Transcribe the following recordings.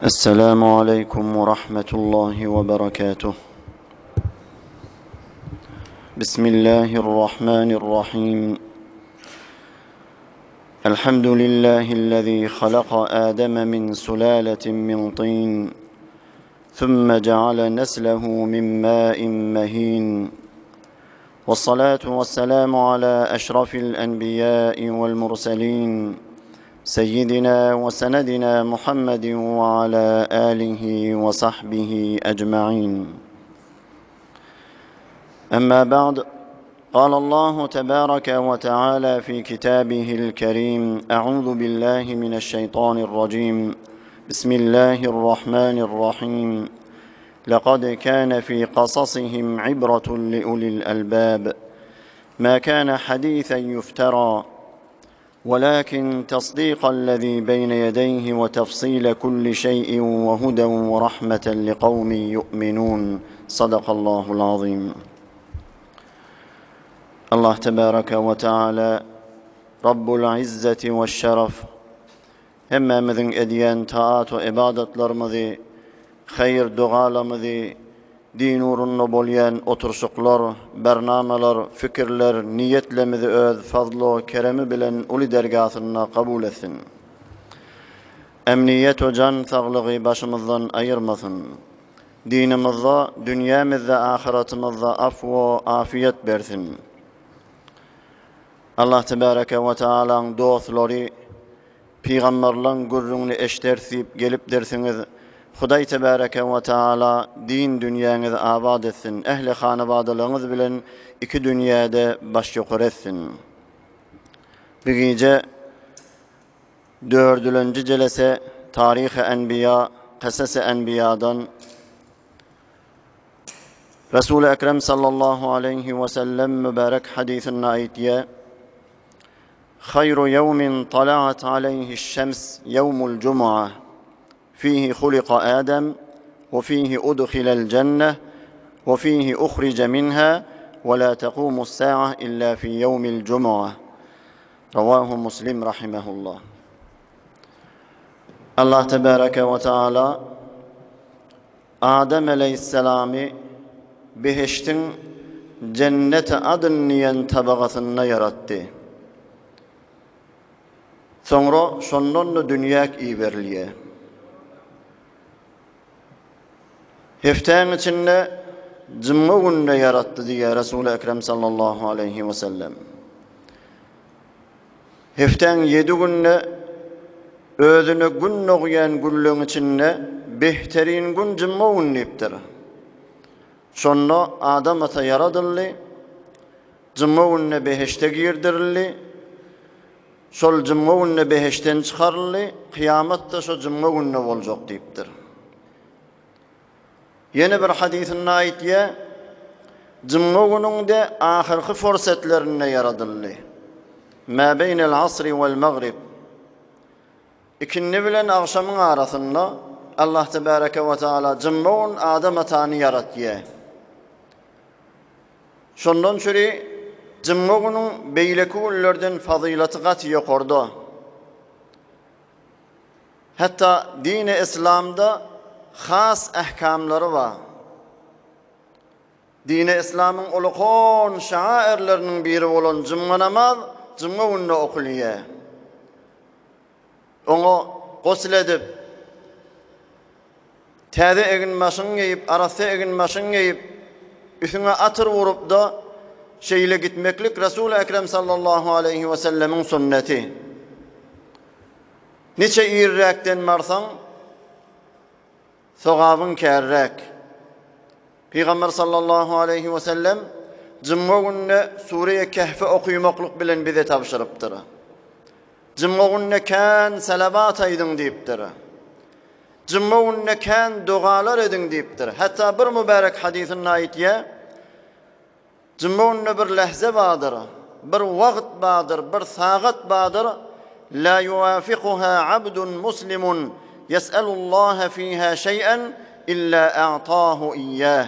السلام عليكم ورحمة الله وبركاته. بسم الله الرحمن الرحيم. الحمد لله الذي خلق آدم من سلالة من طين ثم جعل نسله من ماء مهين. والصلاة والسلام على أشرف الأنبياء والمرسلين سيدنا وسندنا محمد وعلى آله وصحبه أجمعين. أما بعد قال الله تبارك وتعالى في كتابه الكريم أعوذ بالله من الشيطان الرجيم بسم الله الرحمن الرحيم لقد كان في قصصهم عبرة لأولي الألباب ما كان حديثا يفترى ولكن تصديق الذي بين يديه وتفصيل كل شيء وهدى ورحمة لقوم يؤمنون صدق الله العظيم الله تبارك وتعالى رب العزة والشرف Hemmämiziň edýän taat we ybadatlarymyzy, haýyr dogalamyzy, din ugrunda bolýan oturyşyklar, bernamalar, fikirler, niýetlemizi öz fazlu keremi bilen uly dergasynda kabul etsin. Emniýet we jan saglygy başymyzdan aýyrmasyn. Dinimizde, dünýämizde, ahyratymyzda af we afiýet bersin. Allah tebareke we taalaň dostlary pygamberleň gürrüňini eşderis diýip gelipdirsiňiz. Hudaý tebareke we taala din dünýäňizi abat etsin, ähli hanabadalaryňyz bilen iki dünýäde baş ýokary etsin. Bu gije dördülenji jelese Taryhy Enbiýa, Kasasy Enbiýadan Resul-i Ekrem sallallahu aleyhi ve sellem mübarek hadisinde aýtýar. Hayru yevmin tala'at aleyhi şems yevmul cuma. Fihi hulika Adem ve fihi udkhilel cenne ve fihi uhrice minha ve la tequmus sa'a illa fi yevmil cuma. Ravahu Muslim rahimehullah. Allah tebareke ve teala Adam aleýhissalamy behişdiň Jenneti Adn diýen tabagasynda ýaratdy. Soňra şondan-da dünýäk iberilýär. Hepdäň içinde jumga gününe ýaratdy diýýär Resuly Ekrem sallallahu aleýhi wesellem. Hepdäň ýedi günde özüne gün dogýan günleň içinde behterin gün jumga gün diýipdir. Şonda Adam ata ýaradyldy, jumga günde behişde girdirildi, şol jumga günde behişden çykaryldy, kyýamat-da şo jumga günde boljak diýipdir. Ýene bir hadysynda aýtýar, Jumga günüňde ahyrky forsetlerinde ýaradyldy. Mä beýnel asri wel magrib. Ikindi bilen agşamyň arasynda Allah tebareke we taala jumga gün Adam atany ýaratýar. Şondan çüri jumga günüň beýleki günlerden fazylaty gaty ýokarda. Hatda dini yslamda has ähkamlary bar. Dini yslamyň ulkan şairleriniň biri bolan jumga namaz jumga günde okulýar. Oňa gusl edip, täze egin-başyňy geýip, arassa egin-başyňy geýip, üstüňe atyr urup-da, şeýle gitmeklik Resul-i Ekrem sallallahu aleýhi we sellemiň sünneti. Niçe irräkden barsaň, sogabyň kärräk. Pygamber sallallahu aleýhi we sellem jumga gününe Sure-i Kehfi okymaklyk bilen bize tabşyrypdyr. Jumga gününe kän salavat aýdyň diýipdir. Jumga gününe kän dogalar ediň diýipdir. Hatda bir mübärek hadysynda aýtýar, Juma gününe bir lähze bardyr, bir wagt bardyr, bir sagat bardyr, La yuwafiquha abdun muslimun yes'alullaha fiha şeý'en illa a'tahu iyyah.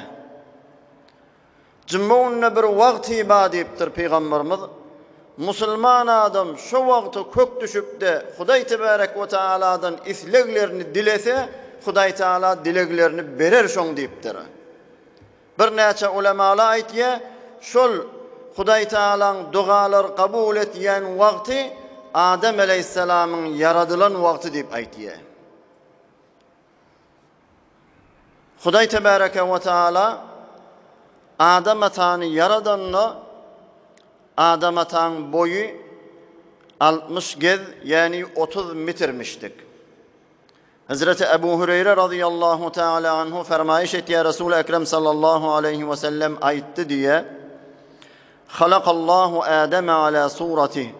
Juma gününe bir wagty bar diýipdir pygamberimiz. Musulman adam şo wagta kök düşüp-de Hudaý tebarek we taaladan isleglerini dilese, Hudaý Tagala dileglerini berer şoň diýipdir. Birnäçe ulemalar aýtýar, şol Hudaý Tagalaň dogalar kabul etýän wagty Adam aleýhissalamyň ýaradylan wagty diýip aýtýar. Hudaý tebareke we taala Adam atany ýaradanda Adam ataň boýy 60 gez, ýagny 30 metrmişdik. Hezreti Ebu Hüreýre razyýallahu taala anhu fermaýyş etýär, Resul Ekrem sallallahu aleýhi we sellem aýtdy diýe, Halakallahu Ademe ala suratih,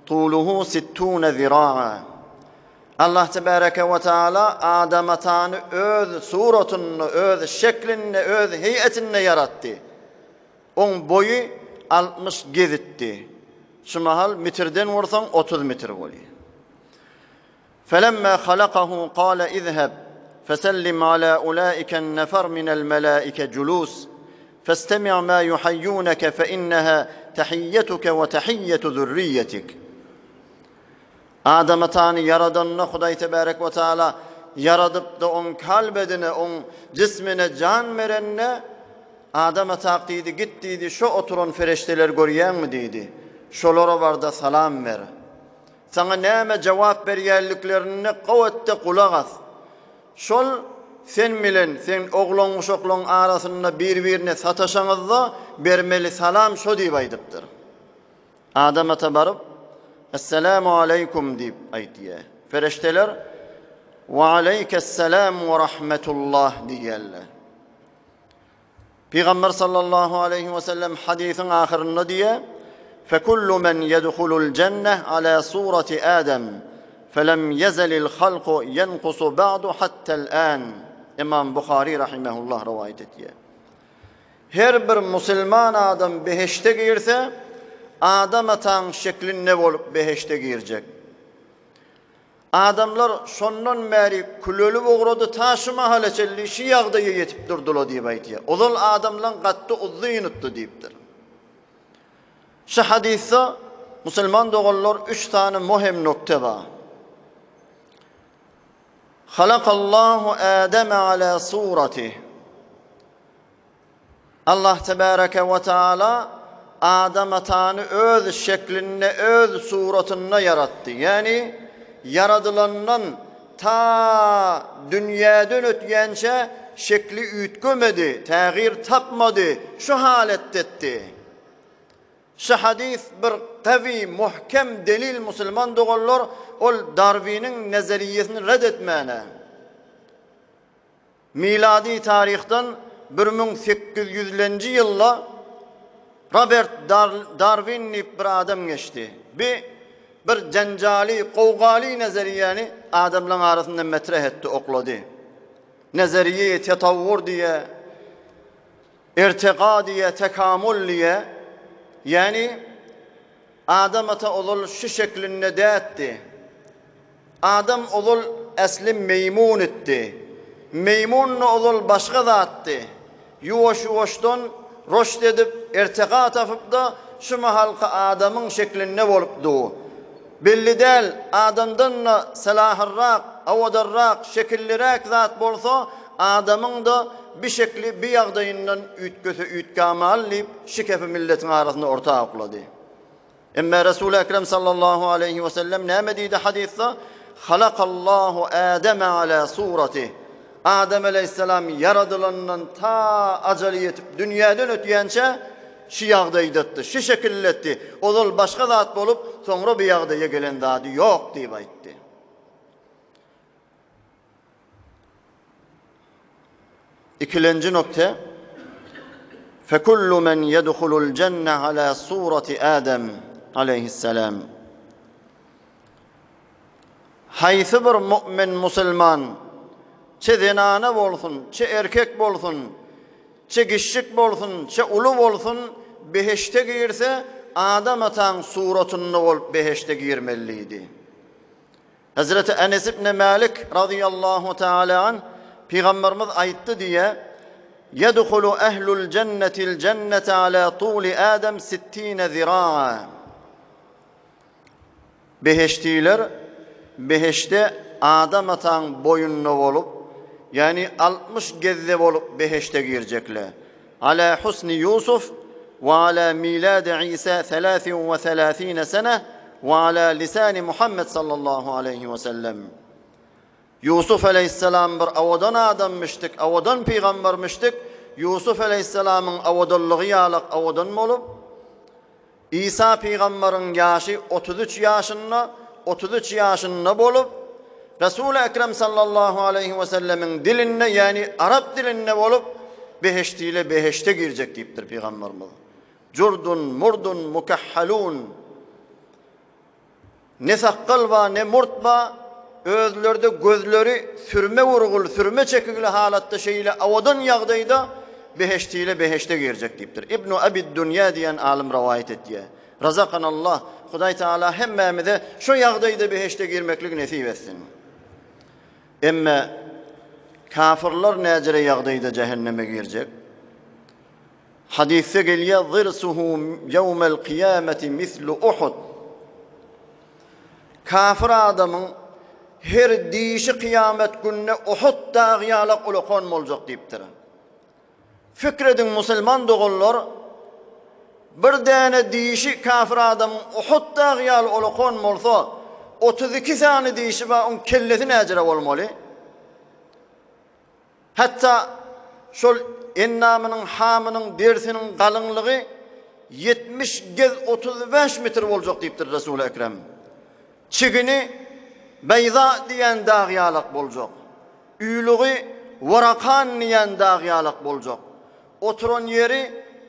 tuluhu sittune ziraa. Allah tebareke we taala Adam atany öz suratynda, öz şeklinde, öz heýetinde ýaratdy. Oň boýy 60 gezitdi. Şu mahal metrden ursaň 30 metr bolýar. Felemma halakahu kale izheb fesellim ala ulaiken nefer minel melaike julus festemi' ma yuhayyuneke fe inneha tahiyyetuke we tahiyyetu zürriyetik. Adam atany ýaradanda Hudaý tebarek we taala ýaradypdy oň kalbedine, oň jismine jan berende Adam atak diýdi, git diýdi, şo oturan fereşteleri görýäňmi diýdi. Şolara barda salam ber. Saňa näme jogap berýänliklerine gowy et-de gulak as. Şol sen bilen seň oglan-uşaklaň arasynda bir-birine sataşaňyzda bermeli salam şo diýip aýdypdyr. Adam ata baryp, Esselamu aleýkum diýip aýtýar. Perişdeler, Wa aleýkesselam we rahmetullah diýýärler. Pygamber sallallahu aleýhi we sellem hadysyň ahyrynda diýýär, Fekullu men ýedhulul jenneh ala surati Adem, felem ýezelil halku ýenkusu ba'du hattel an. Imam Buhary rahimehullah rowaýat etýär. Her bir musulman adam behişde girse, Adam ataň şeklinde bolup behişde girjek. Adamlar şondan bäri külelip ugrady, ta şu mahala çenli şu ýagdaýa ýetip durdylar diýip aýdýar. Ozal adamlaň gatdy uzynutdy diýipdir. Şu hadysda musulman doganlar üç sany möhüm nokta bar. Halakallahu Ademe ala suratih. Allah tebareke we taala Adam atany öz şeklinde, öz suratynda ýaratdy. Ýagny ýaradylandan ta dünýäden ötýänçä şekli üýtgemedi, tägir tapmady, şu haletde etdi. Şu hadys bir gawy, muhkem delil musulman doganlar, ol Darwiniň nazariýesini red etmäne. Milady taryhdan 1800-lenji ýylda Robert Darwin diýip bir adam geçdi. Bi bir jenjaly, gowgaly nazariýany adamlaryň arasynda metreh etdi, oklady. Nazariýe tetawwur diýe, ertega diýe, tekamul diýe. Ýagny Adam ata ozal şu şeklinde dätdi. Adam ozal äsli meýmun itdi. Meýmun-da ozal başga zatdy. Ýuwaş-ýuwaşdan roşt edip, erteka tapyp-da, şu mahalky adamyň şeklinde bolup dur. Belli däl, adamdan-da selahyrrak, owadanrak, şekilliräk zat bolsa, adamyň-da bi şekli, bi ýagdaýyndan üýtgese üýtgämaly diýip, şu kepi milletiň arasynda orta oklady. Emma Resul Ekrem sallallahu aleýhi we sellem näme diýdi hadysda? Halakallahu Ademe ala suratih. Adam aleýhissalam ýaradylandan ta ajaly ýetip dünýäden ötýänçä şu ýagdaýdatdy, şu şekilletdi. Ozal başga zat bolup, soňra bu ýagdaýa gelen zady ýok diýip aýtdy. Ikilenji nokta, Fekullu men yedhulul jenne ala surati Adem aleyhisselam. Haýsy bir mu'min musulman, çe zenana bolsun, çe erkek bolsun, çe gişşik bolsun, çe uly bolsun, behişte girse, Adam ataň suratynda bolup behişte girmelidi. Hezreti Enes ibn Malik razyýallahu taala anh Pygamberimiz aýtdy diýe, Yedhulu ehlul jennetil jennete ala tuli Adem sittine ziraa. Behiştiler behişde Adam ataň boýunda bolup, ýagny 60 gezze bolup behişde girjekle. Ala husni Ýusuf we ala miladi Isa thalathin we thalathine sene we ala lisani Muhammed sallallahu aleýhi we sellem. Ýusuf aleýhissalam bir owadan adammyşdyk, owadan pygambermişdik. Ýusuf aleýhissalamyň owadanlygy ýalak owadan bolup, Isa pygambaryň ýaşy 33 ýaşynda, 33 ýaşynda bolup, Resul-i Ekrem sallallahu aleýhi we sellemiň dilinde, ýagny arap dilinde bolup, behişdile behişde girjek diýipdir pygamberimiz. Jurdun, murdun, mukahhalun. Ne sakgal bar, ne murt bar, özleri-de gözleri sürme urgul, sürme çekigli halatda şeýle owadan ýagdaýda behiştile behişde girjek diýipdir. Ibnu Abid-Dunýa diýen alym rowaýat etýär. Razakanallah, Hudaý Tagala hemmämize şo ýagdaýda behişde girmeklik nesip etsin. Emme kafirler näjere ýagdaýda jähenneme girjek? Hadysda gelýär, Zirsuhu ýewmel kyýameti mislu Uhud. Kafir adamyň her dişi kyýamet gününe Uhud dagy ýalak ulakan boljak diýipdir. Pikir ediň musulman doganlar, bir däne dişi kafir adamyň Uhud dagy ýaly ulakan bolsa, 32 sany dişi bar, oň kellesi näjere bolmaly? Hatda şol endamynyň hamynyň derisiniň galyňlygy 70 gez 35 metr boljak diýipdir Resul-i Ekrem. Çigini Beýza diýen dag ýalak boljak. Üýlügi Warakan diýen dag ýalak boljak. Oturan ýeri,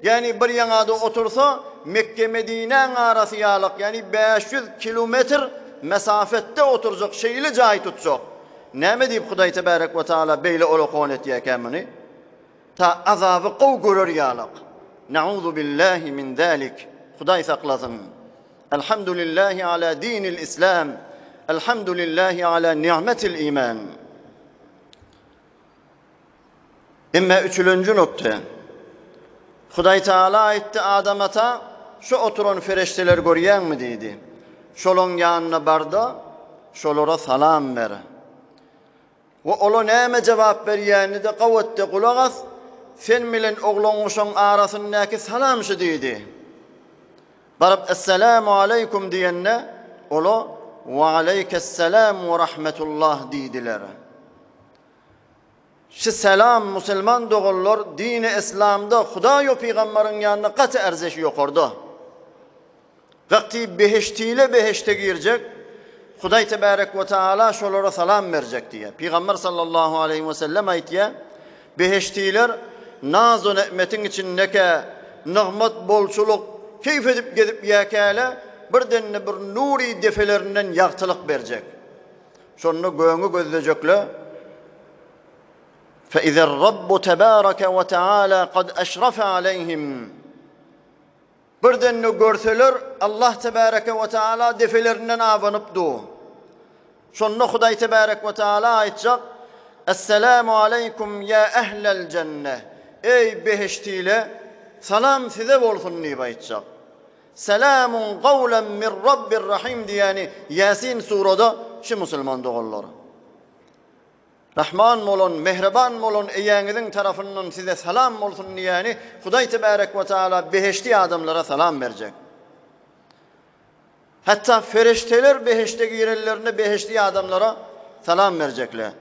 ýagny bir ýaňada otursa, Mekge-Medinäň arasy ýalak, ýagny 500 kilometr mesafetde oturjak, şeýle jaý tutjak. Näme diýip Hudaý tebärek we taala beýle olakon etýärkä muny? Ta azaby gowy görer ýalak. Nauzu billahi min zalik. Hudaý saklasyn. Elhamdülillahi ala dinil islam. Elhamdülillahi ala ni'metil iman. Emme üçülenji nokta. Hudaý Teala aýtdy Adam ata, şu oturan fereşteleri görýäňmi diýdi. Şolaň ýanyna barda, şolara salam ber. We ola näme jogap berýänini-de gawatda gulak as, sen bilen oglangyşyň arasyndaky salam şu diýdi. Baryp Essalamu aleýkum diýende, ola Wa aleýkesselam we rahmetullah diýdiler. Şu salam musulman doganlar dini islamda Hudaý we pygambaryň ýanynda gaty erzeşi ýokarda. Wagty behiştile behişte girjek Hudaý tebarek we taala şolara salam berjek diýýär. Pygamber sallallahu aleýhi we sellem aýtýar, behiştiler naz we ni'metiň içindeke nygmat bolçulyk keýf edip gezip ýäkäle birden-de bir nury defelerinden ýagtylyk berjek. Şonda göňi gözlejekle Fe-izer Rabbu tebareke we teala kad eşrafe aleyhim. Birden-de görseler, Allah tebareke we teala defelerinden abanyp dur. Şonda Hudaý tebarek we teala aýtjak, Esselamu aleýkum ýa ehlel jenne. Eý behiştile, salam size bolsun diýip aýtjak. Selamun gawlen min Rabbir Rahim diýýäni Ýasin surada şu musulman doganlar. Rahman bolan, mähriban bolan eýäňiziň tarapyndan size salam bolsun diýýäni Hudaý tebärek we taala behişdi adamlara salam berjek. Hatda fereşteler behişde girenlerinde behişdi adamlara salam berjekler.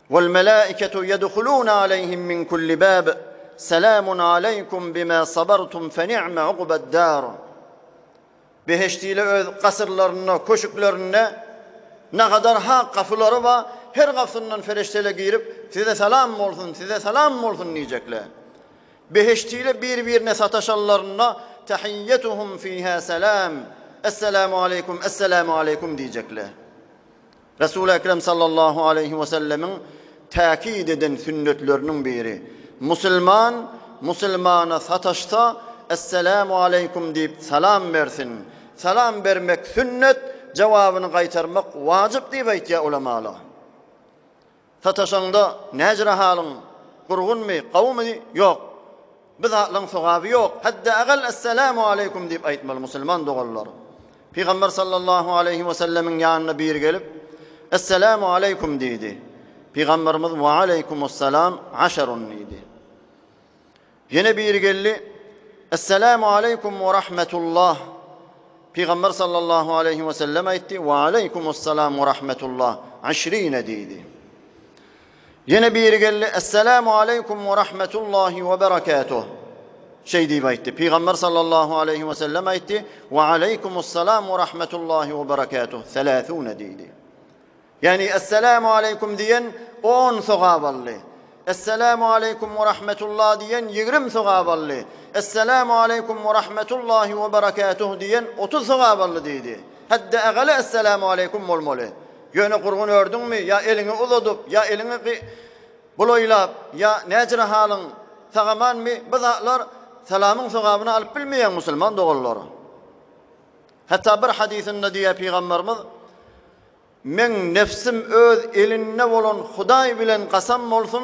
Wal melaiketu yedhuluna aleyhim min kulli bab. Selamun aleykum bima sabartum fe ni'me ukbed dar. Behiştile öz kasyrlarynda, köşüklerinde nagadar ha gapylary bar. Her gapysyndan fereşteler girip, size salam bolsun, size salam bolsun diýjekler. Behiştile bir-birine sataşanlarynda tahiyyetuhum fiha salam. Esselamu aleykum, esselamu aleykum diýjekler. Resuly Ekrem sallallahu aleýhi we sellemiň täkit eden sünnetleriniň biri, musulman musulmana sataşsa, Esselamu aleýkum diýip salam bersin. Salam bermek sünnet, jogabyny gaýtarmak wajyp diýip aýtýar ulamalar. Sataşaňda näjire halyň, gurgunmy, gowumy, ýok. Bu zatlaryň sogaby ýok. Hadda agal Esselamu aleýkum diýip aýtmaly musulman doganlar. Pygamber sallallahu aleýhi we sellemiň ýanyna biri gelip, Esselamu aleýkum diýdi. Pygamberimiz Wa aleýkumussalam aşarun diýdi. Ýene biri geldi, Essalamu aleýkum we rahmetullah. Pygamber sallallahu aleýhi we sellem aýtdy, Wa aleýkumussalam we rahmetullah, işrine diýdi. Ýene biri geldi, Essalamu aleýkum we rahmetullahi we berekatuh. Şeý diýip aýtdy. Pygamber sallallahu aleýhi we sellem aýtdy, Wa aleýkumussalam we rahmetullahi we berekatuh, selasune diýdi. Ýagny Essalamu aleýkum diýen on sogap aldy. Essalamu aleýkum we rahmetullah diýen ýigrim sogap aldy. Essalamu aleýkum we rahmetullahi we berekatuh diýen 30 sogap aldy diýdi. Hadda agaly Essalamu aleýkum bolmaly. Ýöne gurgun ördüňmi ýa eliňi uzadyp ýa eliňi bulaýlap ýa näjire halyň sagamanmy bu zatlar salamyň sogabyny alyp bilmeýäň musulman doganlar. Hatda bir hadysynda diýýär pygamberimiz Meň nebsim öz elinde bolan Hudaý bilen kasam bolsun,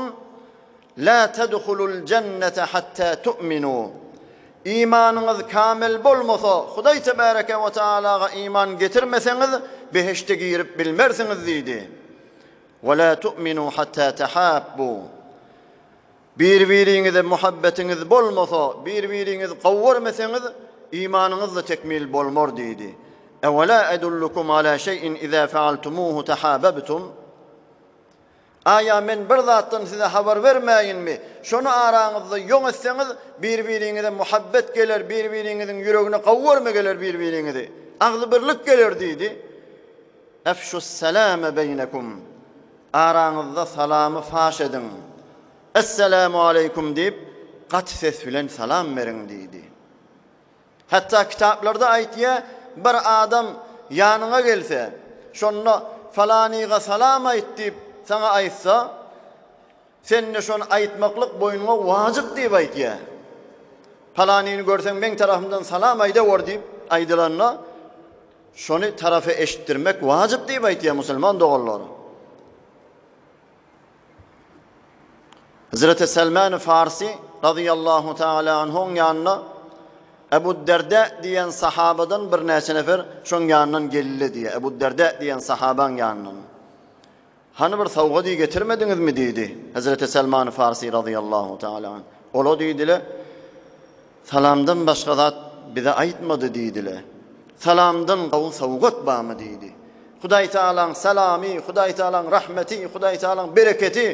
La tedhulul jennete hatta tu'minu. Imanyňyz kamil bolmasa, Hudaý tebareke we taalaga iman getirmeseňiz, behişde girip bilmersiňiz diýdi. We la tu'minu hatta tahabbu. Bir-biriňize muhabbetiňiz bolmasa, bir-biriňizi gowy görmeseňiz, imanyňyz-da tekmil bolmar diýdi. Ewela edullukum ala şeýin iza faaltumuhu tahababtum? Aýa men bir zatdan size habar bermäýinmi? Şony araňyzda ýoň etseňiz, bir-biriňize muhabbet geler, bir-biriňiziň ýüregine gowy görme geler bir-biriňizi. Agzybirlik geler diýdi. Efşus-selame beýnekum. Araňyzda salamy faş ediň. Essalamu aleýkum diýip, gaty ses bilen salam beriň diýdi. Hatda kitaplarda aýtýar, bir adam ýanyňa gelse, şonda falanyga salam aýt diýip saňa aýtsa, sende şony aýtmaklyk boýnuňa wajyp diýip aýtýar. Palanyny görseň meň tarapymdan salam aýdawor diýip aýdylanda, Şony tarapa eşitdirmek wajyp diýip aýtýar musulman doganlar. Hazreti Selman Farsi radıyallahu taala anhuň ýanyna Ebu Derda diýen sahabadan birnäçe nefer şoň ýanyndan geldi diýýär. Ebu Derda diýen sahabaň ýanyndan. Hany bir sowgady getirmediňizmi diýdi. Hezreti Selman Farsi razyýallahu taala anh. Ola diýdile, Salamdan başga zat bize aýtmady diýdile. Salamdan gowy sowgat barmy diýdi. Hudaý Taalaň salamy, Hudaý Taalaň rahmeti, Hudaý Taalaň bereketi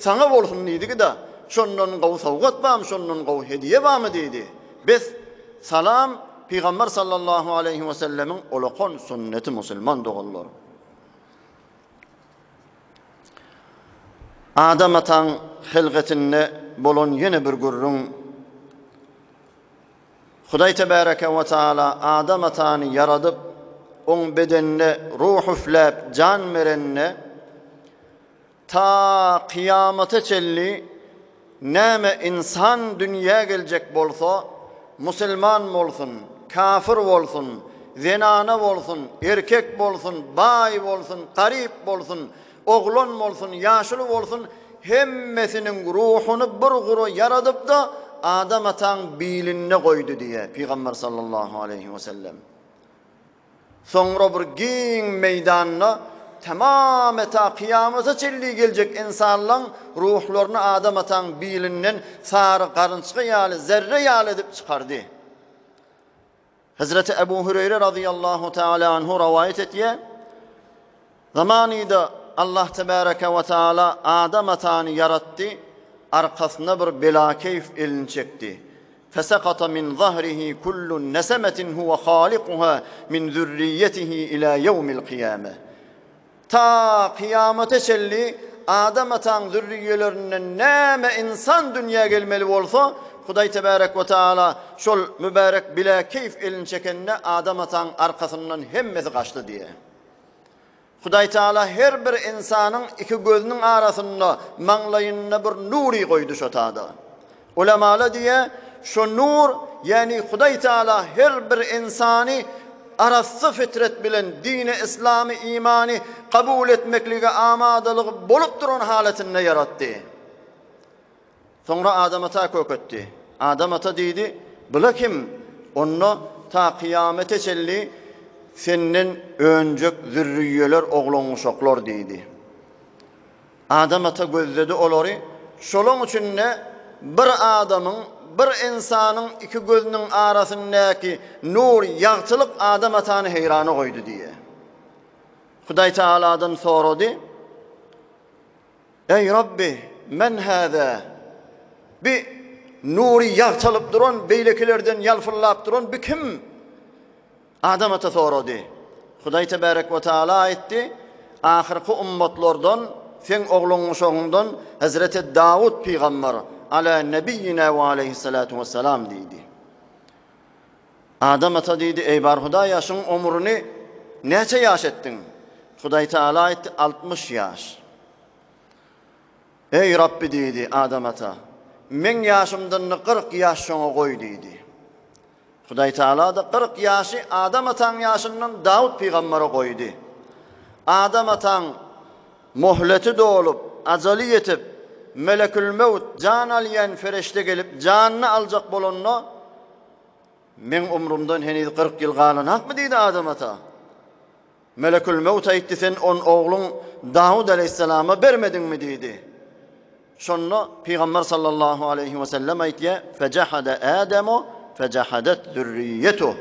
saňa bolsun diýdigi-de, şondan gowy sowgat barmy, şondan gowy hediýe barmy diýdi. Bes, salam Pygamber sallallahu aleýhi we sellemiň olakan sünneti musulman doganlar. Adam ataň hylgatynda bolan ýene bir gürrüň. Hudaý tebäreke we taala Adam atany ýaradyp, oň bedenine ruh üfläp jan berende, ta kyýamata çenli Näme ynsan dünýä geljek bolsa, musulman bolsun, kafir bolsun, zenana bolsun, erkek bolsun, baý bolsun, garyp bolsun, oglan bolsun, ýaşuly bolsun, hemmesiniň ruhuny bir gura ýaradyp-da, Adam ataň bilinde goýdy diýýär Pygamber sallallahu aleýhi wesellem. Soňra bir giň meýdanda tamamy ta kyýamata çenli geljek ynsanlaň ruhlaryny Adam ataň bilinden sary garynçga ýaly, zerre ýaly edip çykardy. Hezreti Ebu Hüreýre razyýallahu taala anhu rowaýat etýär. Zamanyda Allah tebareke we taala Adam atany ýaratdy, arkasyna bir bela-keýf elini çekdi. Fesakata min zahrihi kullu nesemetin huwe halikuha min zürriýetihi ila ýewmil kyýame. Ta kyýamata çenli Adam ataň zürriýelerinden näme ynsan dünýä gelmeli bolsa, Hudaý tebarek we taala şol mübärek bila-keýf elini çekende Adam ataň arkasyndan hemmesi gaçdy diýýär. Hudaýtagala her bir ynsanyň iki gözüniň arasynda, maňlaýynda bir nury goýdy şo tada. Ulamala diýýär, şo nur, ýagny Hudaýtagala her bir ynsany arassa fitret bilen dini yslamy, imany kabul etmeklige amadalygy bolup duran halatynda ýaratdy. Soňra Adam ata kök etdi. Adam ata diýdi, Bula kim? Onda ta kyýamete çenli senden önjek zürriýeler, oglan-uşaklar diýdi. Adam ata gözledi olary, şolaň içinde bir adamyň, bir ynsanyň iki gözüniň arasyndaky nur, ýagtylyk Adam atany heýrana goýdy diýýär. Hudaý Tagaladan sorady, Eý Rabbi, men hâzâ? Bi nury ýagtalyp duran, beýlekilerden ýalpyldap duran bi kim? Adam ata sorady. Hudaý tebärek we taala aýtdy, Ahyrky ummatlardan, seň ogluň-uşagyňdan Hezreti Dawut pygamber, ala nebiýina we aleýhissalatu wessalam diýdi. Adam ata diýdi, Eý bar Hudaýa, şuň ömrüni näçe ýaş etdiň? Hudaý Taala aýtdy, 60 ýaş. Eý Rabbi diýdi Adam ata, meň ýaşymdan-da 40 ýaş şoňa goý diýdi. Hudaý Taala-da 40 ýaşy Adam ataň ýaşyndan Dawut pygambere goýdy. Adam ataň Mohleti dolup, ajaly ýetip, Melekülmewt, jan alýan fereşde gelip janyny aljak bolanda, Meň umrumdan heniz 40 ýyl galanakmy diýdi Adam ata. Melekülmewt aýtdy, Sen on ogluň Dawut aleýhissalama bermediňmi diýdi. Şonda Pygamber sallallahu aleýhi we sellem aýtýar, Fejahada Adamu fejahadat zürriýetuh.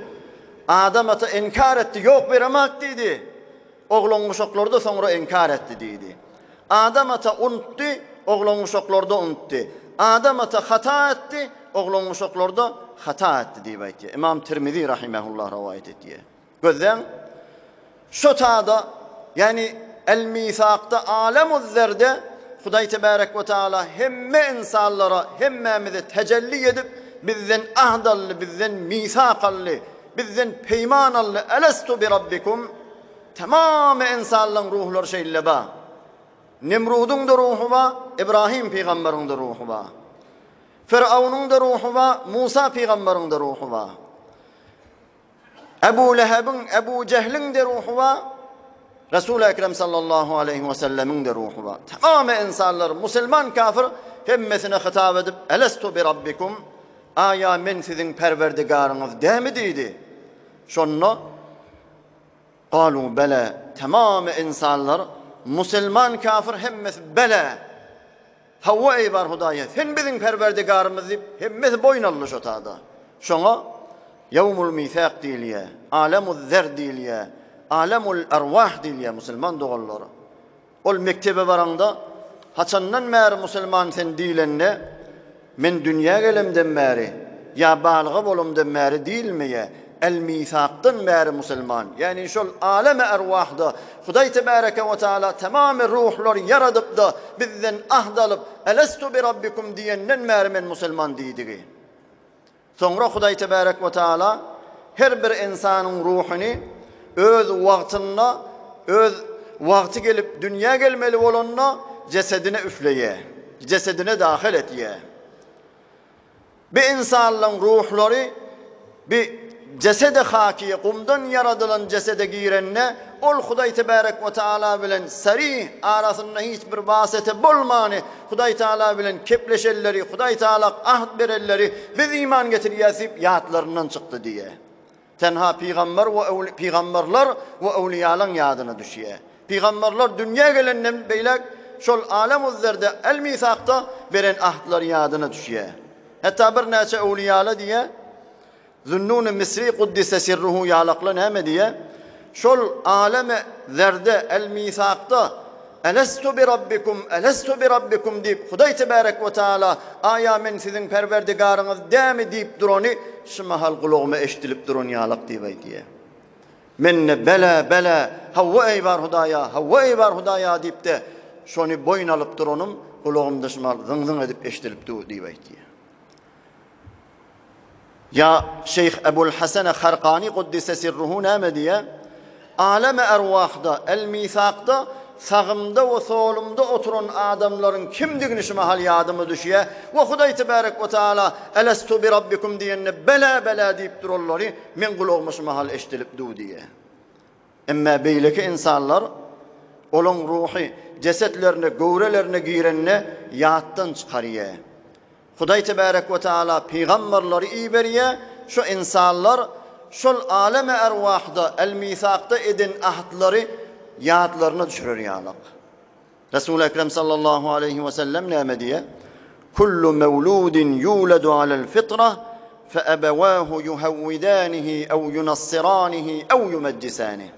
Adam ata inkar etdi, ýok beremak diýdi. Oglan-uşaklar-da soňra inkar etdi diýdi. Adam ata unutdy, oglan-uşaklar-da unutdy. Adam ata hata etdi, oglan-uşaklar-da hata etdi diýip aýtýar. Imam Tirmizi rahimehullah rowaýat etýär. Gözläň, şo tada, ýagny El-Misakda, Alemuz-Zerde Hudaý tebärek we taala hemme ynsanlara, hemmämize tejelli edip, bizden ahd aldy, bizden misak aldy, bizden peýman aldy, Elestu bi Rabbikum? Tamamy ynsanlaryň ruhlary şeýle ba. Nemrudyň-da ruhy ba, Ibrahim pygambaryň-da ruhy ba. Firawnyň-da ruhy ba, Musa pygambaryň-da ruhy ba. Ebu Lehebiň, Ebu Jehliň-de ruhy bar, Resul-i Ekrem sallallahu aleýhi we sellemiň-de ruhy bar. Tamamy ynsanlar, musulman, kafir hemmesine hitap edip, Elestu bi Rabbikum? Aýa men siziň Perwerdigaryňyz dämi diýdi. Şonda Galu bele, tamamy ynsanlar, musulman, kafir hemmesi bele. Hawa, eý bar Hudaýa, Sen biziň Perwerdigarymyz diýip, hemmesi boýun aldy şo tada. Şoňa Ýewmul Misak diýilýär, Alemuz-Zer diýilýär, Alemul Erwah diýilýär, musulman doganlar. Ol mekdebe baraňda, haçandan bäri musulman sen diýlende, Men dünýä gelemden bäri, ýa balyga bolamdan bäri diýilmeýär. El-Misakdan bäri musulman, ýagny şol alemi erwahda Hudaý tebäreke we taala tamamy ruhlary ýaradyp-da, bizden ahd alyp, Elestu bi Rabbikum diýenden bäri men musulman diýdigi. Soňra Hudaý tebärek we taala her bir ynsanyň ruhuny öz wagtynda, öz wagty gelip dünýä gelmeli bolanda jesedine üfleýär, jesedine dahyl etýär. Bi ynsanlaň ruhlary bi jesede hakiýe, gumdan ýaradylan jesede girende, ol Hudaý tebärek we taala bilen sarih, arasynda hiç bir wasete bolmany, Hudaý taala bilen kepleşenleri, Hudaý taala ahd berenleri, biz iman getirýäs diýip ýatlaryndan çykdy diýýär. Tenha pygamber we öwli pygamberler we öwliýalaň ýadyna düşýär. Pygamberler dünýä gelenden beýläk şol Alemuz-Zerde, El-Misakda beren ahdlary ýadyna düşýär. Hatda birnäçe öwliýala diýýär, Zünnun-y Misri Kuddise sirruhu ýalakla näme diýýär? Şol Aleme Zerde, El-Misakda Elestu bi Rabbikum, Elestu bi Rabbikum diýip, Hudaý tebärek we taala, Aýa men siziň Perwerdigaryňyz dämi diýip durany şu mahal gulagyma eşidilip duran ýalak diýip aýdýar. Men-de Bele, bele, hawa eý bar Hudaýa, hawa eý bar Hudaýa diýip-de, şony boýun alyp duranym gulagymda şu mahal zyň-zyň edip eşidilip dur diýip aýdýar. Ýa Şeýh Ebul Hasene Harkani Kuddise sirruhu näme diýýär? Aleme erwahda, El-Misakda sagymda we solumda oturan adamlaryň kimdigini şu mahal ýadyma düşýär we Hudaý tebärek we taala Elestu bi Rabbikum diýende bela bela diýip duranlary meň gulagyma şu mahal eşidilip dur diýýär. Emma beýleki ynsanlar olaň ruhy jesetlerine, göwrelerine girende ýatdan çykarýar. Hudaý tebärek we taala pygamberleri iberýär, şo ynsanlar şol aleme erwahda, el-misakda eden ahdlary ýatlaryna düşürer ýalyk. Resul Ekrem sallallahu aleýhi we sellem näme diýýär? Kullu mewludin yuladu alel fitra fe ebewahu yuhawwidanihi ew yunassiranihi ew yumejjisanihi.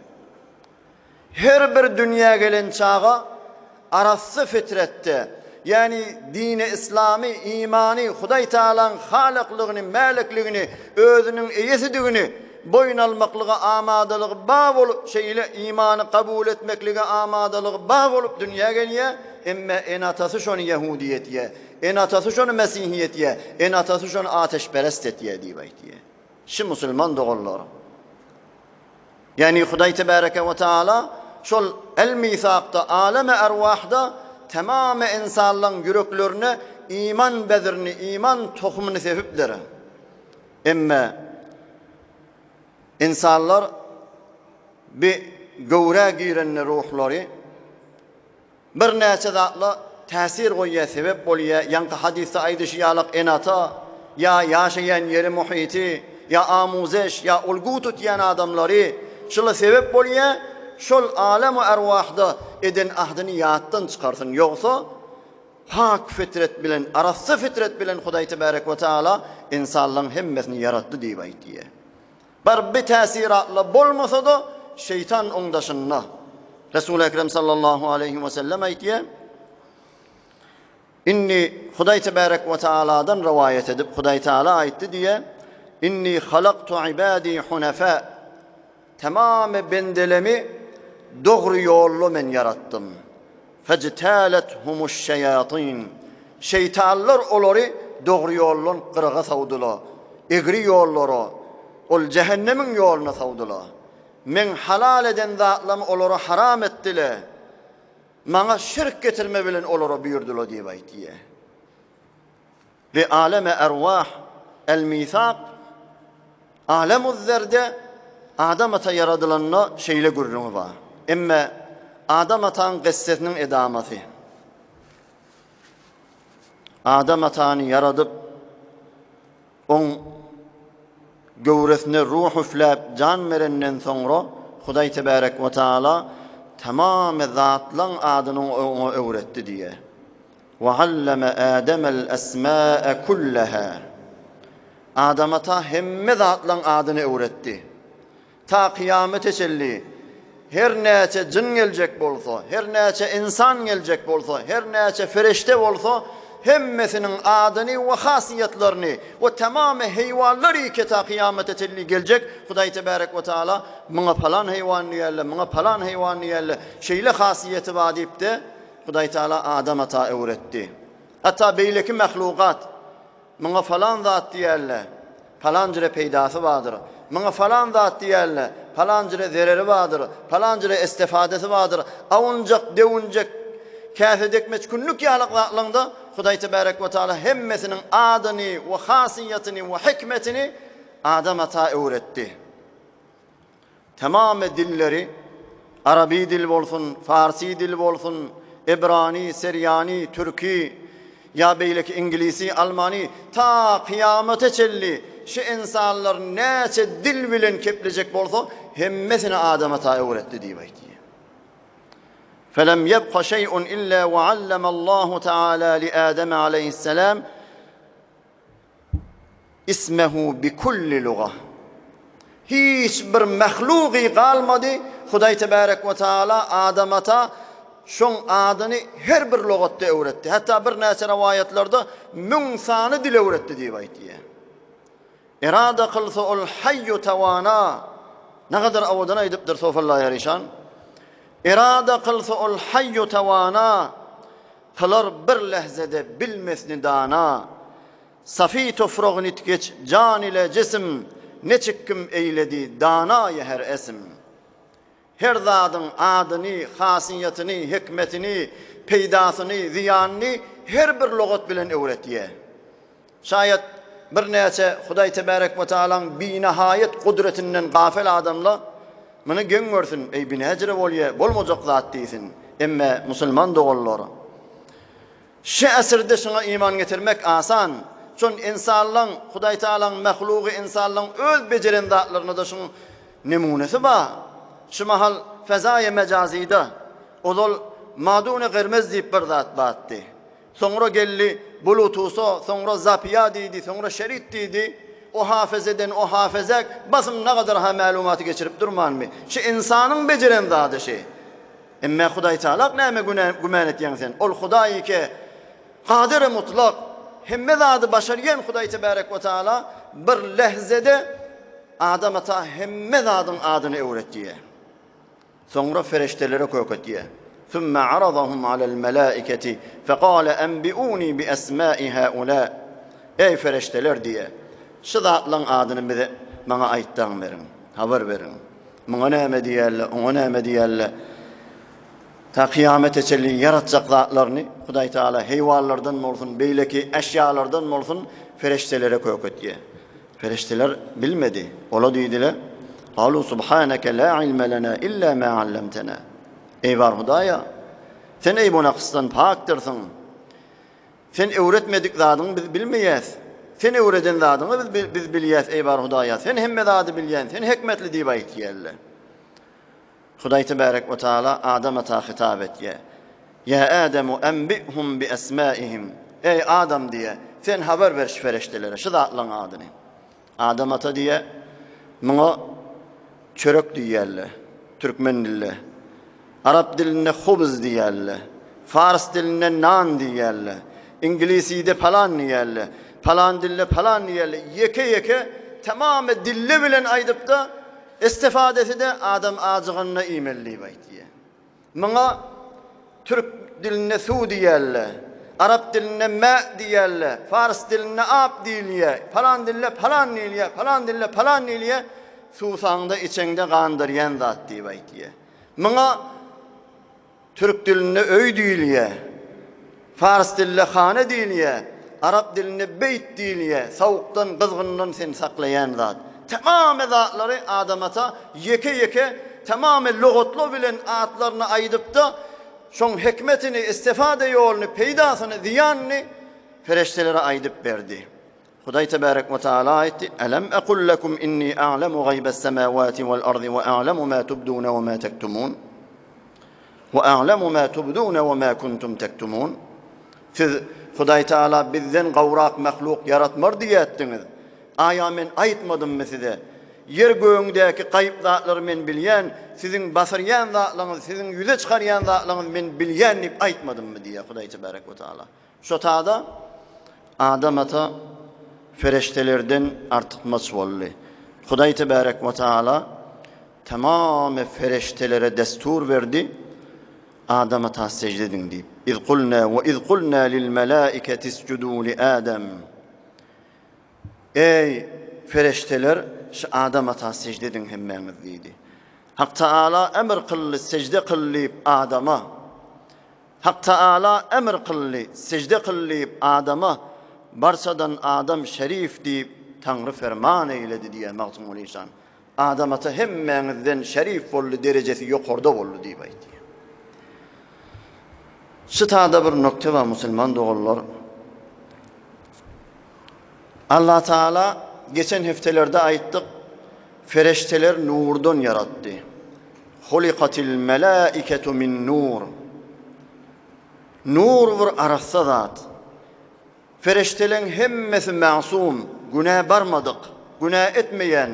Her bir dünýä gelen çaga arassa fitretde, ýagny dini yslamy, imany, Hudaý Tagalaň Halyklygyny, Mälikligini, özüniň eýesidigini boýun almaklyga amadalygy bar bolup, şeýle imany kabul etmeklige amadalygy bar bolup dünýä gelýär, emme ene-atasy şony ýehudi etýär, ene-atasy şony mesihi etýär, ene-atasy şony ateşperest etýär diýip aýtýar. Şi musulman doganlar. Ýagny Hudaý Tebareke we Taala şol El-Misakda, Aleme Erwahda tamamy ynsanlaryň ýüreklerine iman bezrini, iman tohumyny sepipdir. Emme ynsanlar bi göwrä girende ruhlary Birnäçe zatla täsir goýýar, sebäp bolýar, ýaňky hadysda aýdyşy ýalak ene-ata, ýa ýaşaýan ýeri muhiti, ýa amuzeş, ýa ulgu tutýan adamlary, şula sebäp bolýar, şol alem-u erwahda eden ahdyny ýatdan çykarsyn, ýogsa pak fitret bilen, arassa fitret bilen Hudaý tebärek we taala ynsanlaryň hemmesini ýaratdy diýip aýtýar. Bir bi täsiratla bolmasa-da, şeýtan oň daşynda. Resul Ekrem sallallahu aleýhi we sellem aýtýar, Inni Hudaý tebärek we taaladan rowaýat edip, Hudaý taala aýtdy diýe, Inni halaktu ibadi hunafa. Tamamy bendelemi dogry ýolda men ýaratdym. Fejtälethumuş-şeýatyn. Şeýtanlar olary dogry ýoldan gyraga sowdular, egri ýollara, ol jähennemiň ýoluna sowdular. Meň halal eden zatlamy olara haram etdiler. Maňa şirk getirme bilen olara buýurdylar diýip aýtýar. We aleme erwah, el-misak, Alemuz-zerde Adam ata ýaradylanda şeýle gürrüňi bar. Emme Adam ataň gyssesiniň edamasy. Adam atany ýaradyp, oň göwresine ruh üfläp jan berenden soňra Hudaý tebärek we taala tamamy zatlaň adyny oňa öwretdi diýýär. Wealleme Ademel esmae kulleha. Adam ata hemme zatlaň adyny öwretdi. Ta kyýamete çenli her näçe jyn geljek bolsa, her näçe ynsan geljek bolsa, her näçe fereşte bolsa, hemmesiniň adyny we hasiýetlerini we tamamy heýwanlary ki ta kyýamete çenli geljek Hudaý tebärek we taala muňa palan heýwan diýerler, muňa palan heýwan diýerler, şeýle hasiýeti bar diýip-de Hudaý Taala Adam ata öwretdi. Hatda beýleki mahlugat, Muňa falan zat diýerler, palan jüre peýdasy bardyr. Muňa falan zat diýerler, palan jüre zereri bardyr, palan jüre estefadesi bardyr. Awunjak, döwünjek, käse dekmeç kündük ýaly zatlaryň-da Hudaý Tebärek we Taala hemmesiniň adyny we hasiýetini we hikmetini Adam ata öwretdi. Tamamy dilleri, araby dil bolsun, farsy dil bolsun, ebrany, serýany, türki ýa beýleki iňlisi, almany, ta kyýamata çenli şu ynsanlar näçe dil bilen keplejek bolsa, hemmesini Adam ata öwretdi diýip aýtýar. Felem ýebka şeý'un illa we allemallahu taala li Adem aleýhisselam Ismehu bi kulli luga. Hiç bir mahlugy galmady, Hudaý tebärek we taala Adam ata şoň adyny her bir lugatda öwretdi. Hatda birnäçe rowaýatlarda müň sany dil öwretdi diýip aýtýar. Erada kylsa ol haýýu tawana. Nägadar owadan aýdypdyr Sofallaýar işan. Erada kylsa ol haýýu tawana. Kylar bir lehzede bilmesni dana. Safy tofragyny itgeç jan ile jism, Neçik kim eýledi danaýy her esm. Her zadyň adyny, hasyýatyny, hikmetini, peýdasyny, zyýanyny her bir lugat bilen öwretýär. Şaýat birnäçe Hudaý tebärek we taalaň binahaýat gudretinden gafel adamla muny geň görsün, eý bi näjire bolýa, bolmajak zat diýsin. Emme musulman doganlar, şi asyrda şuňa iman getirmek asan. Şon ynsanlaň, Hudaý taalaň mahlugy ynsanlaň öz bejeren zatlarynada şuň nemunesi bar. Şu mahal fezaýa mejazyda ozal. Madune Germez diýip bir zat batdy. Soňra geldi Blutusa, soňra Zapia diýdi, soňra Şerit diýdi. O hafezeden o hafezä basym nagadar-ha mälumaty geçirip durmanmy? Şi ynsanyň bejeren zady şi. Emme Hudaý Tagalak näme gümän etýäň sen? Ol Hudaý ke Kadyry mutlak, hemme zady başarýan Hudaý Tebärek we Taala bir lehzede Adam ata hemme zadyň adyny öwretýär. Soňra ferişdelere kök etýär. Sümme aradahum alel melaiketi fekale enbiuni bi esmai haula. Eý ferişdeler diýýär, şu zatlaryň adyny bize maňa aýtdaň beriň, habar beriň. Muňa näme diýerler, oňa näme diýerler. Ta kyýamete çenli ýaratjak zatlaryny Hudaý Taala heýwanlardan bolsun, beýleki eşýalardan bolsun ferişdelere kök etýär. Perişdeler bilmedi. Ola diýdiler, Galu subhaneke la ilme lena illa ma allamtena. Eý bar Hudaýa, sen eý bu nakysdan pakdyrsyň. Sen öwretmedik zadyňy biz bilmeýäs. Sen öwreden zadyňy biz biz bilýäs, eý bar Hudaýa. Sen hemme zady bilýän, sen hikmetli diýip aýtýarlar. Hudaý tebärek we taala Adam ata hitap etýär. Ýa Ademu enbihum bi esmaihim. Eý Adam diýýär, sen habar ber şu pereşdelere şu zatlaryň adyny. Adam ata diýýär, muňa çörek diýýärler türkmen dilde. Arap dilinde hubz diýýärler. Fars dilinde nan diýýärler. Iňliside palan diýýärler. Palan dilde palan diýýärler. Ýeke-ýeke tamamy dille bilen aýdypda Istifadesi-de adam ajyganda iýmeli diýip aýtýar. Muňa türk dilinde suw diýýärler, arap dilinde mä diýýärler, fars dilinde ap diýilýär, palan dilde palan diýilýär, palan dilde palan diýilýär, suwsaňda içeňde gandyrýan zat diýip aýtýar. Muňa Türk dilinde öý diýilýär. Fars dilinde hane diýilýär. Arap dilinde beýt diýilýär. Sowukdan, gyzgyndan seni saklaýan zat. Tamamy zatlary Adam ata ýeke-ýeke tamamy lugatlar bilen atlaryny aýdypda, şoň hikmetini, istifade ýoluny, peýdasyny, zyýanyny pereştelere aýdyp berdi. Hudaý tebärek we taala aýtdy, Elem ekul lekum inni a'lemu gaýbes semawati wal ardy we a'lemu ma tubduna we ma tektumun. We a'lemu ma tubduna we ma kuntum tektumun. Siz Hudaý Taala bizden gowrak mahluk ýaratmar diýýärdiňiz. Aýa men aýtmadymmy size? Ýer gögüňdäki gaýyp zatlary men bilýän, siziň basyrýan zatlaryňyzy, siziň ýüze çykarýan zatlaryňyzy men bilýän diýip aýtmadymmy diýýär Hudaý tebärek we taala. Şo tada Adam ata fereştelerden artykmaç boldy. Hudaý tebärek we taala tamamy fereştelere destur berdi, Adam ata sejde ediň diýip. Iz kulna we iz kulna lil melaiketi isjudu li Adam. Eý, fereşteler, şu Adam ata sejde ediň hemmäňiz diýdi. Hak Taala emr kyldy, sejde kyl diýip Adama. Hak Taala emr kyldy, sejde kyl diýip adama, barçadan adam şerif diýip Taňry ferman eýledi diýýär Magtymguly işan. Adam ata hemmäňizden şerif boldy, derejesi ýokarda boldy diýip aýtýar. Şu tada bir nokta bar musulman doganlar. Allah Taala geçen heftelerde aýtdyk, fereşteler nurdan ýaratdy. Hulikatil melaiketu min nur. Nur bir arassa zat. Fereşteleň hemmesi masum, günä barmadyk, günä etmeýän.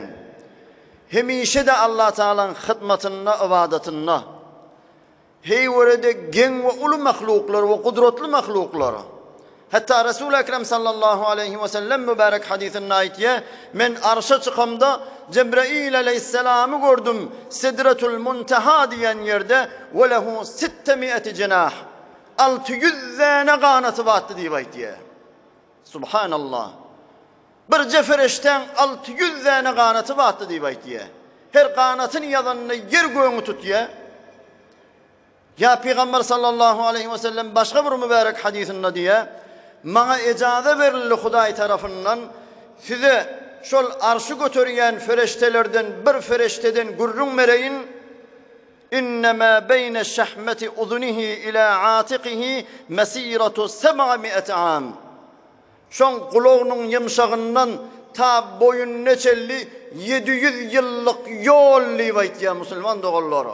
Hemişe-de Allah Tagalaň hyzmatynda, ybadatynda. Heýwerede geň we uly mahluklar we gudratly mahluklar. Hatda Resul Ekrem sallallahu aleýhi we sellem mübärek hadysynda aýtýar, Men arşa çykamda Jebrail aleýhissalamy gördüm, Sidretul Muntaha diýen ýerde, we lehu sittemi'eti jenah. 600 däne ganaty bardy diýip aýtýar. Subhanallah. Birje fereşdäň 600 däne ganaty bardy diýip aýtýar. Her ganatyny ýazanda ýer gögüňi tutýar. Ýa Pygamber sallallahu aleýhi we sellem başga bir mübärek hadysynda diýýär, Maňa ejaza berildi Hudaý tarapyndan, size şol arşy göterýän fereştelerden bir fereşteden gürrüň bereýin, Innemâ beýne şehmeti uzunihi ilâ atikihi mesîretu seb'a mi'eti âm. Şoň gulagynyň ýumşagyndan ta boýnuna çenli 700 ýyllyk ýol diýip aýtýar musulman doganlar.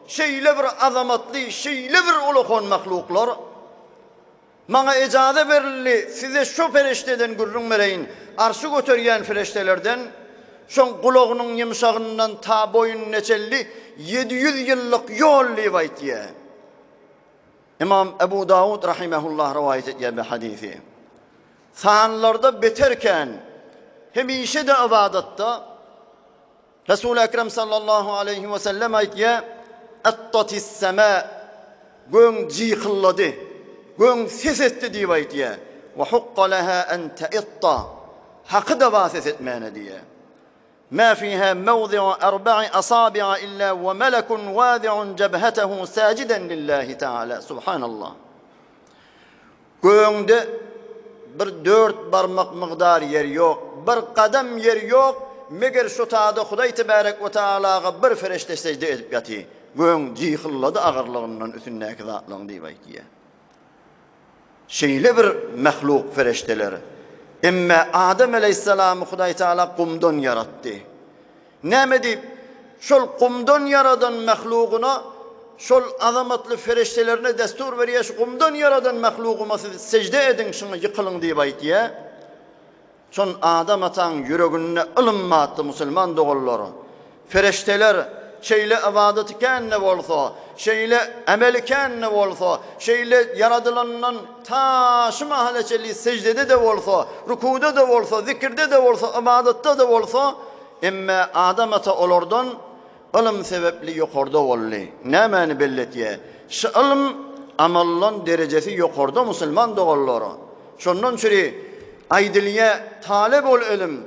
Şeýle bir azamatly, şeýle bir ulakan mahluklar. Maňa ejaza berildi, size şo perişdeden gürrüň bereýin, arşy göterýän perişdelerden, şoň gulagynyň ýumşagyndan ta boýnuna çenli 700 ýyllyk ýol diýip aýtýar. Ymam Ebu Dawud rahimehullah rowaýat edýär bu hadysy. Sanlarda beter kän, hemişe-de ybadatda Resul Ekrem sallallahu aleýhi we sellem aýtýar, Attatis sema göň jykyllady, göň ses etdi diýip aýtýar. Wa hukka leha en taitta haky-da bar ses etmäne diýýär. Ma fiha mawdi'u arba'i asabi'a illa wa malakun wadi'un jebhetehu sajiden lillahi ta'ala. Subhanallah. Gögüňde bir dört barmak mygdar ýer ýok, bir gadam ýer ýok, meger şo tada Hudaý tebärek we taalaga bir fereşde sejde edip ýaty. Gögüň jyhyllady agyrlygyndan üstündäki zatlaryň diýip aýtýar. Şeýle bir mahluk fereşdeler. Emme Adam aleýhissalamy Hudaý Taala gumdan ýaratdy. Näme diýip, şol gumdan ýaradan mahlugyna, şol azamatly fereşdelerine destur berýär, şu gumdan ýaradan mahlugyma siz sejde ediň, şuňa ýykylyň diýip aýtýar. Şon Adam ataň ýüreginde ylym batdy musulman doganlar. Fereşdeler şeýle ybadaty kän-de bolsa, şeýle emeli kän-de bolsa, şeýle ýaradylandan ta şu mahala çenli seždede-de bolsa, rukuda-da bolsa, zikirde-de bolsa, ybadatda-da bolsa, emme Adam ata olardan ylym sebäpli ýokarda boldy. Nämäni belletýär? Şu ylym amaldan derejesi ýokarda musulman doganlar. Şondan çüri aýdylýar, talebul ylym,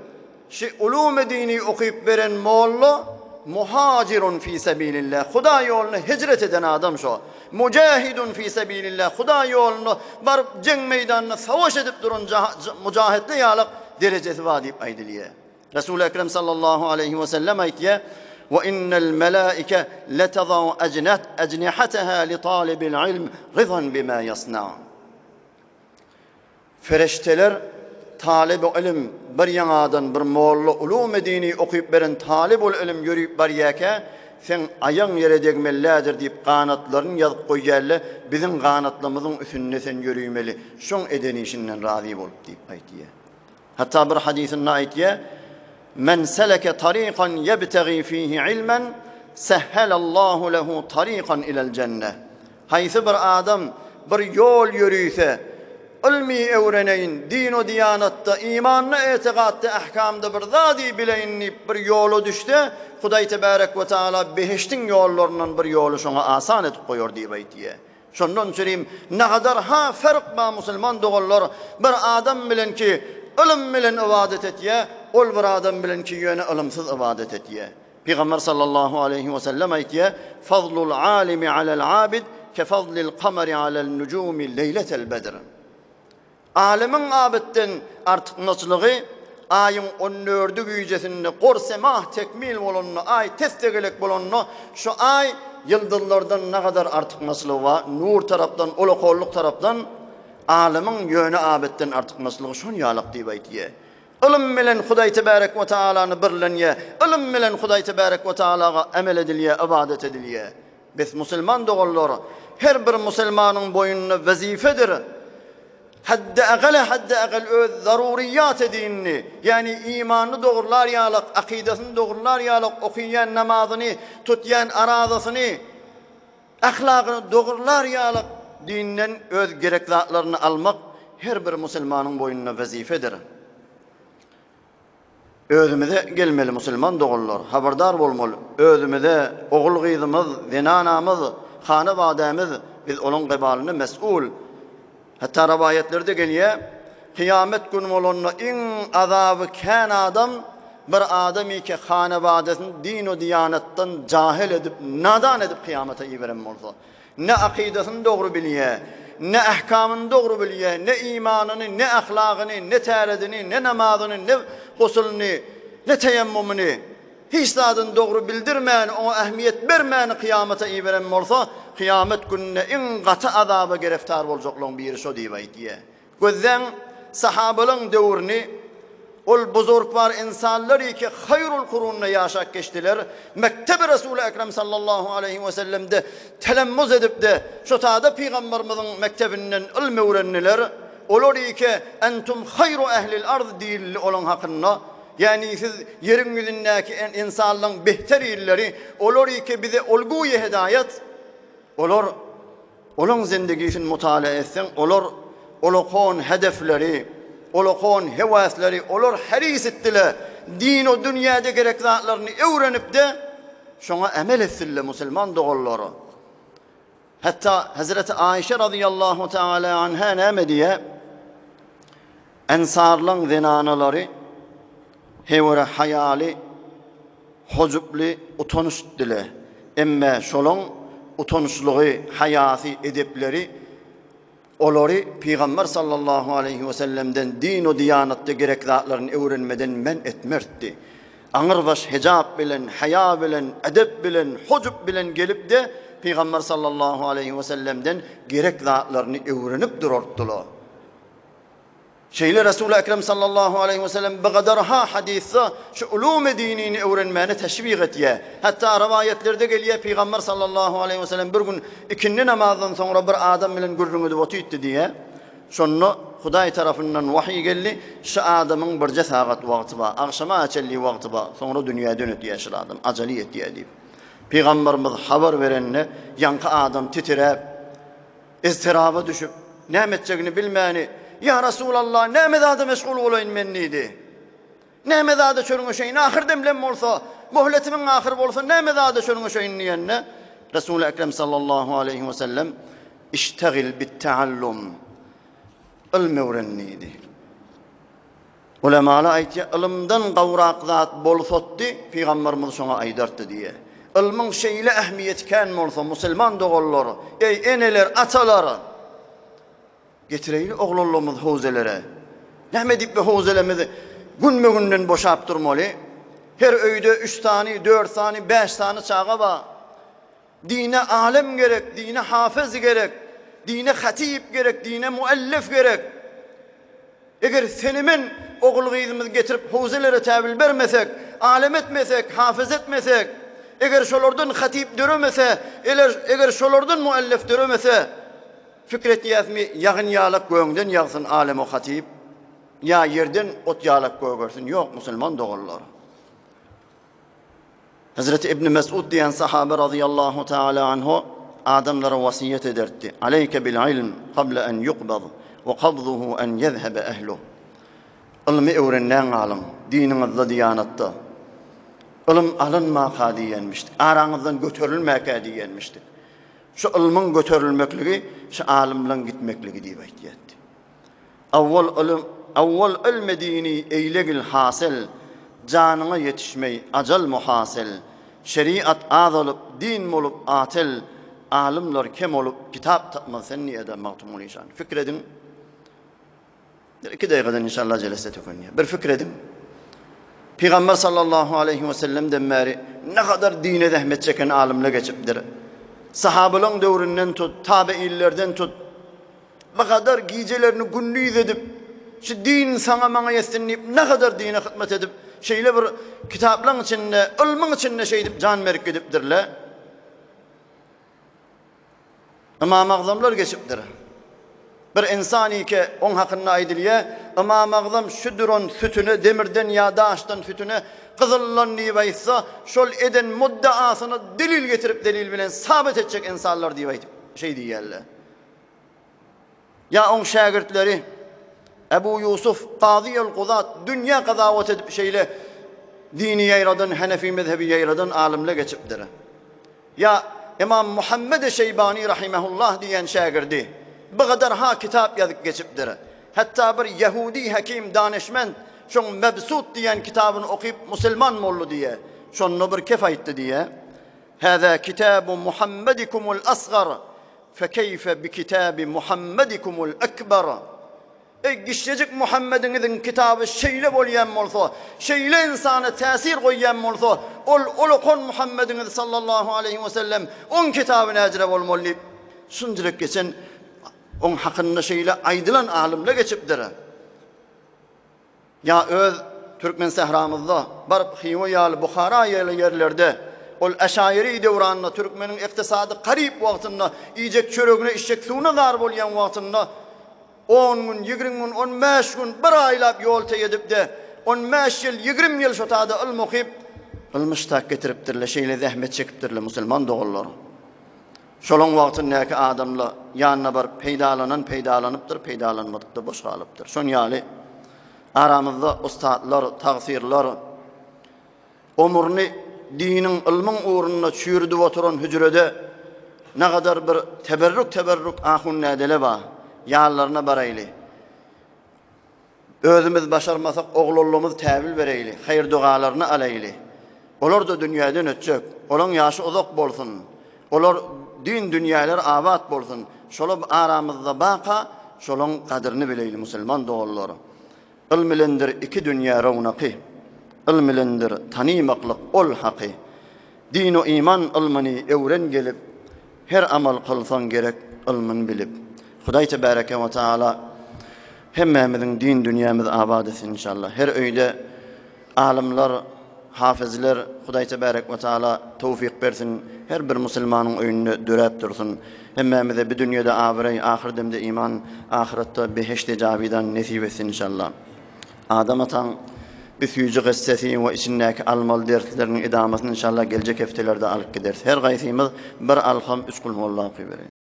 Şu ulumy dini okyp beren molla muhajirun fi sebilillah, Hudaý ýoluna hijret eden adam şo. Mujahidun fi sebilillah, Hudaý ýolunda baryp jeň meýdanynda savaş edip duran mujahidli ýalak derejesi bar diýip aýdylýar. Resul Ekrem sallallahu aleýhi we sellem aýtýar: "Wa innel melaike letazau ajnat ajnihataha li talibil ilm ridan bima yasna." Fereşteler talyby-ylym bir ýaňadan bir molla ulumy-dini okyp beren talyb-ul-ylym ýörüp barýarka, seň aýaň ýere degmelidir diýip ganatlaryny ýazyp goýýarlar, biziň ganatlarymyzyň üsünde sen ýörümeli, şoň eden işinden razy bolup diýip aýtýar. Hatda bir hadysynda aýtýar, Men seleke tarikan ýebtegi fihi ilmen, sehhelallahu lehu tarikan ilel jenne. Haýsy bir adam bir ýol ýörüse, ylmy öwreneýin, din-u diýanatda, imanda, etigatda, ähkamda bir zady bileýin diýip bir ýola düşse, Hudaý tebärek we taala behişdiň ýollaryndan bir ýoly şoňa asan edip goýar diýip aýtýar. Şondan çürim nagadar ha ferk ba musulman doganlar bir adam bilen ki ylym bilen ybadat etýä ol bir adam bilen ki ýöne ylymsyz ybadat etýä. Pygamber sallallahu aleýhi we sellem aýtýa fazlul alimi alel abid ke fazlil kamari alel nujumi leýletel bedr. Alymyň abytdan artykmaçlygy Aýyň on dördi gijesinde gor semah tekmil bolanda, Aý tes-tegelek bolanda, şu Aý ýyldyzlardan nagadar artykmaçlygy bar, nur tarapdan, ulakollyk tarapdan alymyň ýöne abytdan artykmaçlygy şon ýalak diýip aýtýar. Ylym bilen Hudaý tebärek we taalany birlenýär, ylym bilen Hudaý tebärek we taalaga emel edilýär, ybadat edilýär. Biz musulman doganlar, her bir musulmanyň boýnuna wezifedir, haddy-agala haddy-agal öz zaruryýaty dinini, ýagny imanyny dogrular ýalak, akydasyny dogrular ýalak, okaýan namazyny, tutýan arazasyny, ahlagyny dogrular ýalak dinden öz gerek zatlaryny almak her bir musulmanyň boýnuna wezifedir. Özümize gelmeli musulman doganlar, habardar bolmaly, özümize, ogul-gyzymyz, zenanamyz, hana-badämiz, biz olaň gybalynda mes'ul. Hatda rowaýatlarda gelýär, kyýamet güni bolanda iň azaby kän adam bir adamyke hana-badasyny din-u-diýanatdan jahyl edip, nadan edip kyýamata iberen bolsa. Ne akydasyny dogry bilýär, ne ähkamyny dogry bilýär, ne imanyny, ne ahlagyny, ne täredini, ne namazyny, ne gusulyny, ne teýemmumyny, hiç zadyny dogry bildirmän, oňa ähmiýet bermän kyýamata iberen bolsa, kyýamat gününde iň gaty azaba gereftar boljaklaryň biri şo diýip aýdýar. Gözläň, sahabalaryň döwrüni. Ol buzurgwar ynsanlar ki haýrul kurunda ýaşap geçdiler, mektebi Resuly Ekrem sallallahu aleýhi we sellemde telemmuz edip-de, şo tada pygamberimiziň mekdebinden ylm öwrendiler. Olar ki entum haýru ehlil arz diýildi olaň hakynda. Ýagny siz ýeriň ýüzündäki ynsanlaryň behter illeri, olar ki bize olguýy hedaýat. Olar Olaň zindigisini mutala etseň, olar olakon hedefleri, olakon hewesleri, olar heris etdile, din o dünýäde gerek zatlaryny öwrenip-de, şoňa emel etdile musulman doganlar. Hatda Hezreti Aýşe razyýallahu taala anha näme diýýär? Ensarlaň zenanalary hewere haýaly, hojuply utanyş dile. Emme şolaň utanyşlygy, haýasy, edepleri olary Pygamber sallallahu aleýhi we sellemden din u diýanatda gerek zatlaryny öwrenmeden men etmertdi. Aňyrbaş hejap bilen, haýa bilen, edep bilen, hojup bilen gelip-de Pygamber sallallahu aleýhi we sellemden gerek zatlaryny öwrenip durartdylar. Şeýle Resuly Ekrem sallallahu aleýhi we sellem bigadarha hadysda şu ulumy dinini öwrenmäni teşwik etýär. Hatda rowaýatlarda gelýär Pygamber sallallahu aleýhi we sellem bir gün ikindi namazdan soňra bir adam bilen gürrüň edip otypdy diýýär. Şonda Hudaý tarapyndan wahyý geldi, şu adamyň birje sagat wagty bar, agşama çenli wagty bar, soňra dünýäden ötýär şul adam, ajaly ýetýär diýip. Pygamberimiz habar berende ýaňky adam titiräp, Ezteraba düşüp, näme etjegini bilmäni, Ýa Resulallah, näme zada meşgul bolaýyn men diýdi. Näme zada çörňeşeýin, ahyr demlem bolsa, möhletimiň ahyry bolsa, näme zada çörňeşeýin diýende, Resuly Ekrem sallallahu aleýhi we sellem, Iştagil bit-taallum, ylm öwren diýdi. Ulamalar aýtýar, ylymdan gowrak zat bolsatdy, pygamberimiz şoňa aýdardy diýýär. Ylmyň şeýle ähmiýeti kän bolsa, musulman doganlar, eý eneler, atalar, getireýli oglanlarymyzy howzelere. Näme diýip bu howzelemiz günbe-günden boşap durmaly? Her öýde üç sany, dört sany, bäş sany çaga bar. Dine alym gerek, dine hafyz gerek, dine hatyp gerek, dine muallif gerek. Eger seni men ogul-gyzymyzy getirip howzelere täwil bermesek, alym etmesek, hafyz etmesek, eger şolardan hatyp döremese, eler eger şolardan muallif döremese, pikir etýäsmi, ýagyn ýalak göňden ýagsyn alym-u hatyp, ýa ýerden ot ýalak gögersin, ýok musulman doganlar. Hezreti Ibn Mesud diýen sahaba razyýallahu taala anhu adamlara wasiýet ederdi. Aleyke bil ilm qabla en yuqbad we qabzuhu en yezhebe ehluh. Ylmy öwrenmäň galyň, diniňizde, diýanatda. Ylym alynmaka diýenmişdik, araňyzdan göterilmäkä diýenmişdik. Şu ylmyň göterilmekligi, şu alymlaryň gitmekligi diýip aýtýardy. Awwal ylym, awwal ylmy dini eýlegil hasyl, Janyňa ýetişmeý ajal muhasyl. Şeriat azalyp, din bolup atyl, Alymlar kem olup, kitap tapmaz sen niýede Magtymguly jan. Pikir ediň. Bir iki daýgadan inşallah jelese tükenýär. Bir pikir ediň. Pygamber sallallahu aleýhi we sellemden bäri ne kadar dine zähmet çeken alymlar geçipdir. Sahabalaryň döwründen tut, tabeillerden tut, Bagadar gijelerini gündiz edip, şu din saňa maňa ýetsin diýip, nagadar dine hyzmat edip, şeýle bir kitaplaryň içinde, ylmyň içinde şeýdip jan berip gidipdirler. Ymam Agzamlar geçipdir. Bir insan ike oň hakynda aýdylýar, Ymam Agzam şu duran sütüne demirden ýa daşdan sütüne gyzyldan diýip aýtsa, şol eden muddeasyna delil getirip delil bilen sabyt etjek insanlar diýip aýdyp şeý diýýärler. Ýa oň şägirtleri Ebu Ýusuf Kazyýel-Guzat dünýä gazawat edip şeýle dini ýaýradan, Hanefi mezhebi ýaýradan alymla geçipdir. Ýa Ymam Muhammedi Şeýbani rahimehullah diýen şägirdi bu gadar ha kitap ýazyp geçipdir. Hatda bir ýehudi hekim danyşment şoň Mebsut diýen kitabyny okyp musulman boldy diýe. Şonda bir kef aýtdy diýe. Hâzâ kitâbu Muhammedikumul asgar, fekeýfe bikitâbi Muhammedikumul ekber. Eý, giçjejik Muhammediňiziň kitaby şeýle bolýan bolsa, şeýle ynsana täsir goýýan bolsa, ol ulakan Muhammediňiz sallallahu aleýhi we sellem oň kitaby näjire bolmaly diýip, şunjyrak geçen oň hakynda şeýle aýdylan alymla geçipdir. Ýa öz. türkmen sähramyzda, baryp Hywa ýaly, Buhara ýaly ýerlerde, ol äşaýeri döwranda, türkmeniň ykdysady garyp wagtynda, iýjek çöregine, içjek suwuna zar bolýan wagtynda, on gün, ýigrim gün, on bäş gün, bir aýlap ýol teý edip-de, on bäş ýyl, ýigrim ýyl şo tada ylm okyp, ylmy ştak getiripdirler, şeýle zähmet çekipdirler musulman doganlar. Şolaň wagtyndaky adamla ýanyna baryp peýdalanan peýdalanypdyr, peýdalanmadyk-da boş galypdyr. Şon ýaly aramyzda ussatlar, tagsyrlar omurny diniň, ylmyň ugrunda çüýrüdip oturan hüjrede nagadar bir teberrük-teberrük ahun nädele bar. Ýanlaryna baraýly. Özümiz başarmasak oglanlygymyz täwil bereýli, haýyr-dogalaryny alaýly. Olar-da dünýäden ötjek. Olaň ýaşy uzak bolsun. Olar din dünýäleri abat bolsun. Şolar aramyzda baka şolaň gadyryny bileýli musulman doganlar. Ylm ilendir iki dünýä rownaky. Ylm ilendir tanymaklyk ol haky. Din-u iman ylmyny öwren gelip. Her amal kylsaň gerek ylmyn bilip. Hudaý tebäreke we taala hemmämiziň din dünýämizi abat etsin inşallah. Her öýde alymlar, hafizler Hudaý tebärek we taala towfyk bersin. Her bir musulmanyň öýünde döräp dursun. Hemmämize bi dünýede abraý, ahyr demde iman, ahyretde behişdi jawidan nesip etsin inşallah. Adam ataň bi süýji gyssasy we içindäki almaly dersleriniň edamasyny inşallah geljek hepdelerde alyp gideris. Her gaýsymyz bir alham üç kulhuwalla okybereýin.